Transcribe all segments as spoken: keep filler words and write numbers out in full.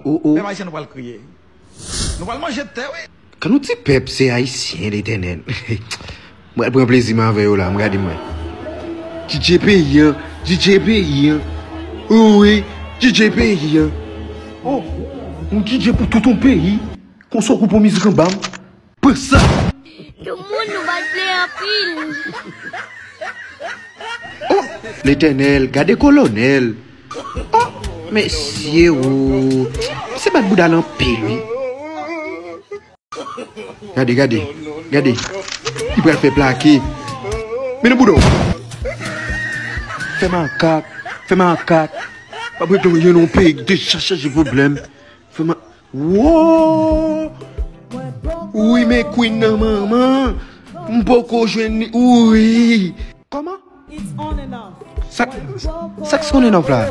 Oh, oh. Pèp ayisyen, nou pral kriye. Nou pral manje tè, wi. Kan nou ti pèp se ayisyen, Letènèl. Mwen pral pran plezi m avè yo la, m gade mwen. D J peyi an, D J peyi an. Wi, D J peyi an. Oh, yon D J pou tout yon peyi. Konsa w kou pran mizik anba m. Pran sa. Tout moun nou pral pleye anpil. Oh, Letènèl, gade kolonèl. Oh, mesye, oh. Se bat bouda l anpil, wi. Gade, gade, gade. Li pral fè plake. Men nan bouda w. Fè makak, fè makak. Pa pou yon non peyi ki te chache pwoblèm. Fè ma-, wo! Wi, men Queen nan manman. M poko jwenn li. Wi. Kòman? Sa, sa k on and off la?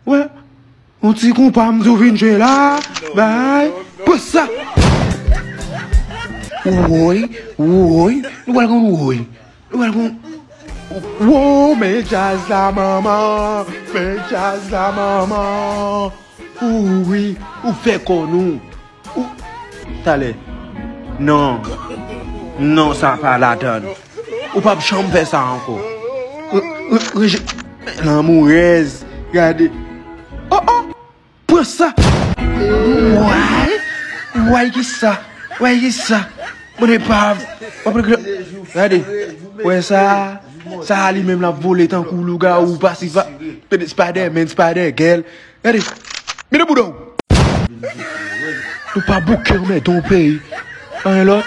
Wè. On ti konpa m tou vin jwe la. Bay. Pou sa. Woy, woy. Nou pral konn woy. Nou pral konn. Wo, men djaz la, manman. Men djaz la, manman. Wi, ou fè kò nou. Ou, talè. Non. Non, sa pa ladan. Ou p ap janm fè sa ankò. Re-, re-, reje-, lanmourèz. Gade. Oh, oh. Pran sa. Way. Way ki sa. Way ki sa. Bon epav. W ap regle. Gade. Wè sa. Sa a li menm l ap vole tankou lougawou, pa si pa. Spider-Man, Spider-Girl. Gade. Men nan bouda w. Nou pa bouke anmède yon peyi. Anyen lòt.